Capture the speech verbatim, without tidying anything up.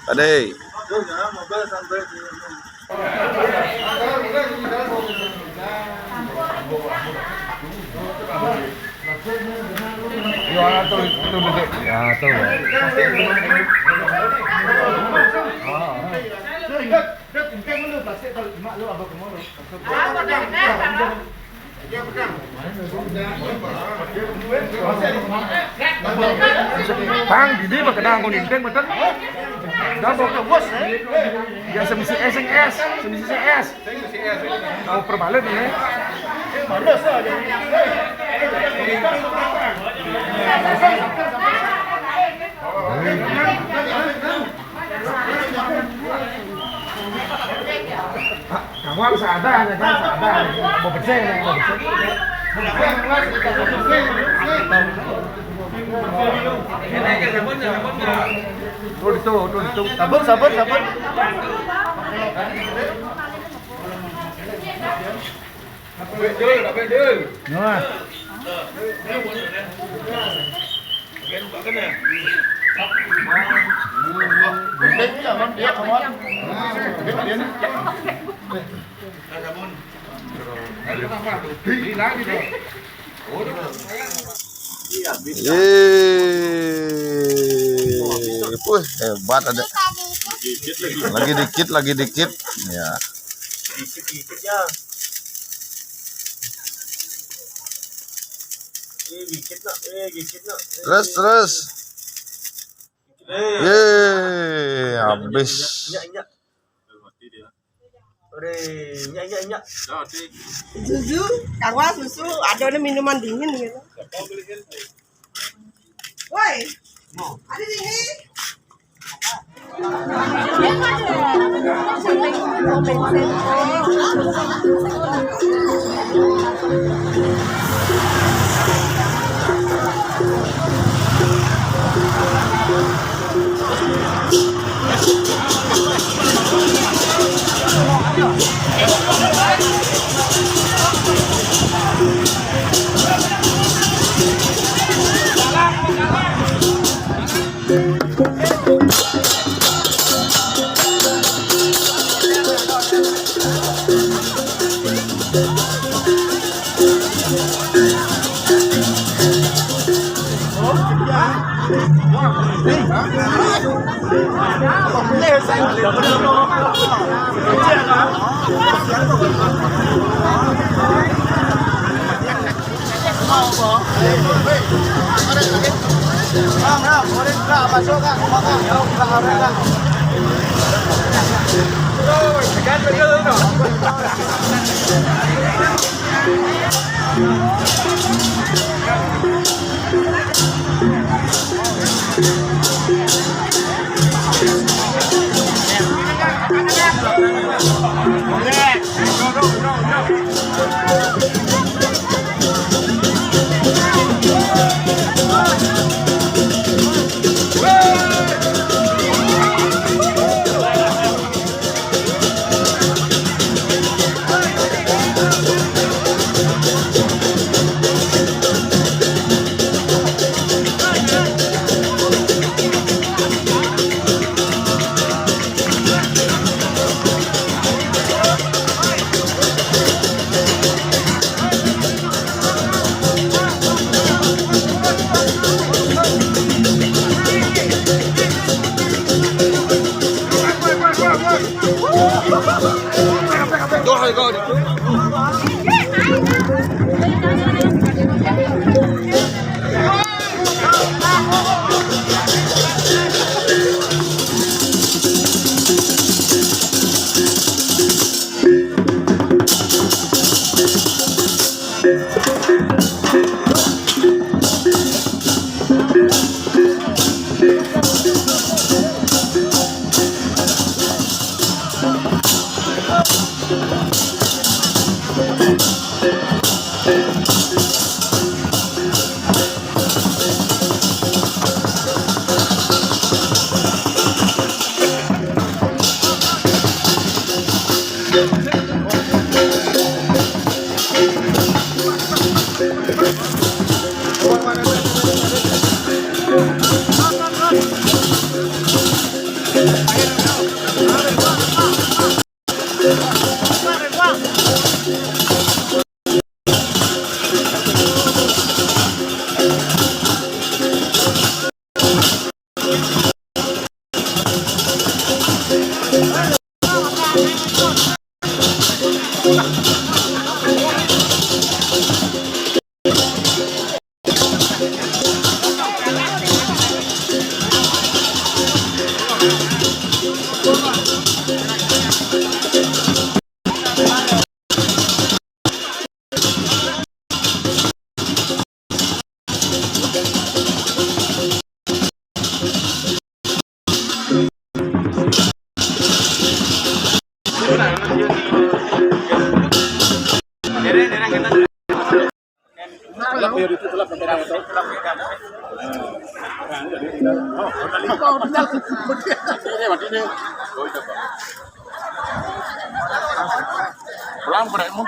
Ade. Ya, tuh, tuh, tuh, tuh. Ya, tuh. Bang, dini mah kenal kau ninting, betul? Dah bawa ke bos, eh? Ya, semisi S, S, semisi C S. Tahu perbalik ini. Kamu harus ada, ya kan? Ada. Mau pecah, mau pecah. Tuh, itu, tuh, itu. Sabun, sabun, sabun. Nah. Yeay. Wih, hebat ada. Lagi dikit, lagi dikit. Ya. Terus, terus. Yeay, habis. Susu, kawa susu, ada nih minuman dingin gitu. Woi, ada dingin. Pulang beremu.